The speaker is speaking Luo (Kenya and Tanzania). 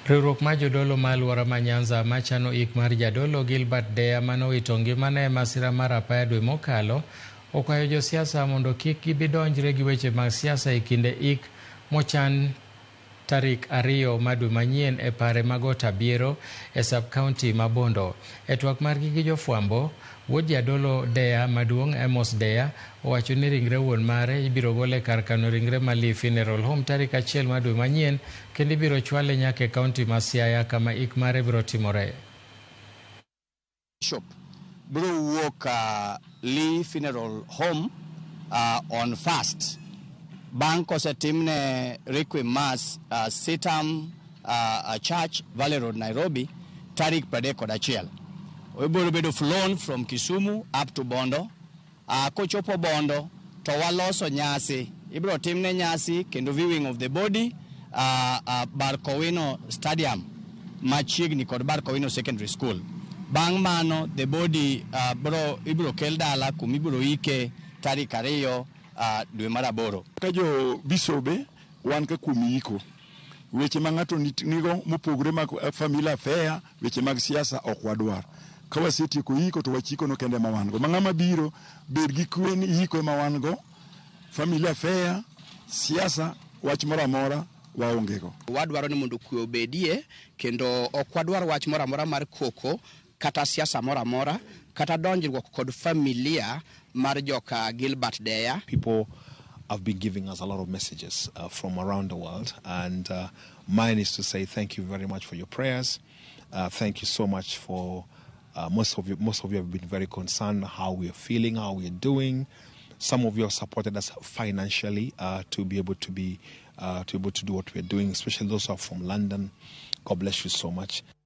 Riwruok mar jodolo ma alwora ma Nyanza machano ik mar jadolo Gilbert Deya manowito ngimane e masira mar apaya dwe mokalo okwayo josiasa mondo kik gibidonjre gi weche mag siasa e kinde ik mochan tarik 2 mar dwe manyien e pare mag Got Abiero e sub-county ma Bondo. E twak margi gi jofwambo, wuod jadolo Deya maduong' Amos Deya owacho ni ringre wuon mare ibiro gol e kar kano ringre ma Lee Funeral Home tarik 1 mar dwe manyien kendo ibiro chwale nyaka e kaunti ma Siaya kama ik mare biro timore. Bishop biro wuok Lee Funeral Home on first bang' kosetimne Requiem Mass Sitam Church, Valley Road, Nairobi, tarik 31. Obiro bedo flown from Kisumu up to Bondo. Kochopo Bondo to waloso nyasi, ibiro timne nyasi kendo viewing of the body Barkowino Stadium machiegni kod Barkowino Secondary School. Bang' mano the body bro ibiro kel dala kuma ibiro ike tarik 2 dwe mar 8. Ka jo bisobe wan ka kuom iko weche ma ng'ato nigo mopogore mag family affair, weche mag siasa ok wadwar. Ka wasetieko iko to wach iko no kende ma wan go. Ma ng'ama biro bed gi kwe ni iko ema wan go, family affair, siasa, wach moro amora waonge go. Wadwaro ni mondo kwe obedie kendo ok wadwar wach moro amora mar koko kata siasa moro amora kata donjruok kod familia mar joka Gilbert Deya. People have been giving us a lot of messages from around the world, and mine is to say thank you very much for your prayers. Thank you so much for most of you. Most of you have been very concerned how we are feeling, how we are doing. Some of you have supported us financially to be able to be to able to do what we are doing, especially those who are from London. God bless you so much.